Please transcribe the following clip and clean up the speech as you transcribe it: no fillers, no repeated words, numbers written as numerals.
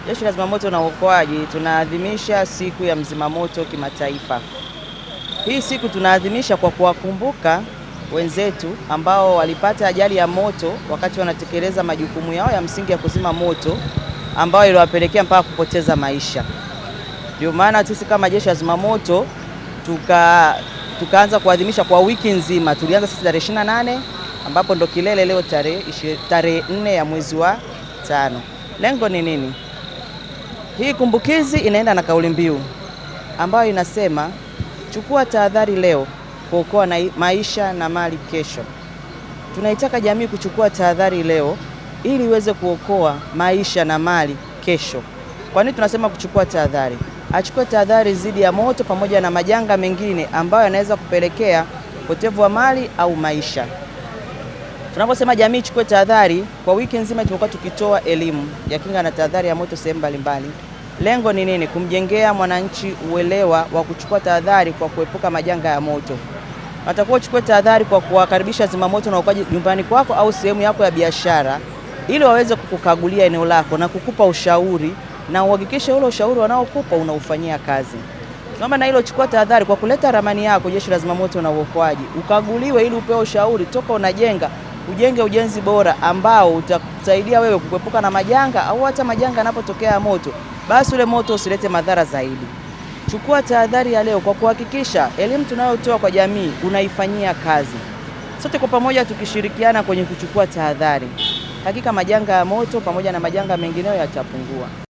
Jeshi la Zimamoto na Uokoaji tunaadhimisha siku ya mzimamoto kimataifa. Hii siku tunaadhimisha kwa kuwakumbuka wenzetu ambao walipata ajali ya moto wakati wanatekeleza majukumu yao ya msingi ya kuzima moto ambayo iliwapelekea mpaka kupoteza maisha. Ndio maana sisi kama Jeshi la Zimamoto tukaanza kuadhimisha kwa wiki nzima. Tulianza sisi tarehe 28 ambapo ndo kilele leo tarehe 4 ya mwezi wa 5. Lengo ni nini? Hii kumbukizi inaenda na kauli mbiu ambayo inasema chukua tahadhari leo kuokoa na maisha na mali kesho. Tunaitaka jamii kuchukua tahadhari leo ili iweze kuokoa maisha na mali kesho. Kwa nini tunasema kuchukua tahadhari? Achukue tahadhari dhidi ya moto pamoja na majanga mengine ambayo yanaweza kupelekea upotevu wa mali au maisha. Tunaposema jamii ichukue tahadhari, kwa wiki nzima tumekuwa tukitoa elimu ya kinga na tahadhari ya moto sehemu mbalimbali. Lengo ni nini? Kumjengea mwananchi uelewa wa kuchukua tahadhari kwa kuepuka majanga ya moto. Watakuwa uchukue tahadhari kwa kuwakaribisha zimamoto na uokoaji nyumbani kwako au sehemu yako ya biashara ili waweze kukukagulia eneo lako na kukupa ushauri na uhakikishe ule ushauri wanaokupa unaufanyia kazi. Tunaomba na hilo, chukua tahadhari kwa kuleta ramani yako Jeshi la Zimamoto na Uokoaji, ukaguliwe ili upewe ushauri toka unajenga, ujenge ujenzi bora ambao utakusaidia wewe kuepuka na majanga au hata majanga yanapotokea ya moto, basi ule moto usilete madhara zaidi. Chukua tahadhari ya leo kwa kuhakikisha elimu tunayotoa kwa jamii unaifanyia kazi. Sote kwa pamoja tukishirikiana kwenye kuchukua tahadhari, hakika majanga ya moto pamoja na majanga mengineyo yatapungua.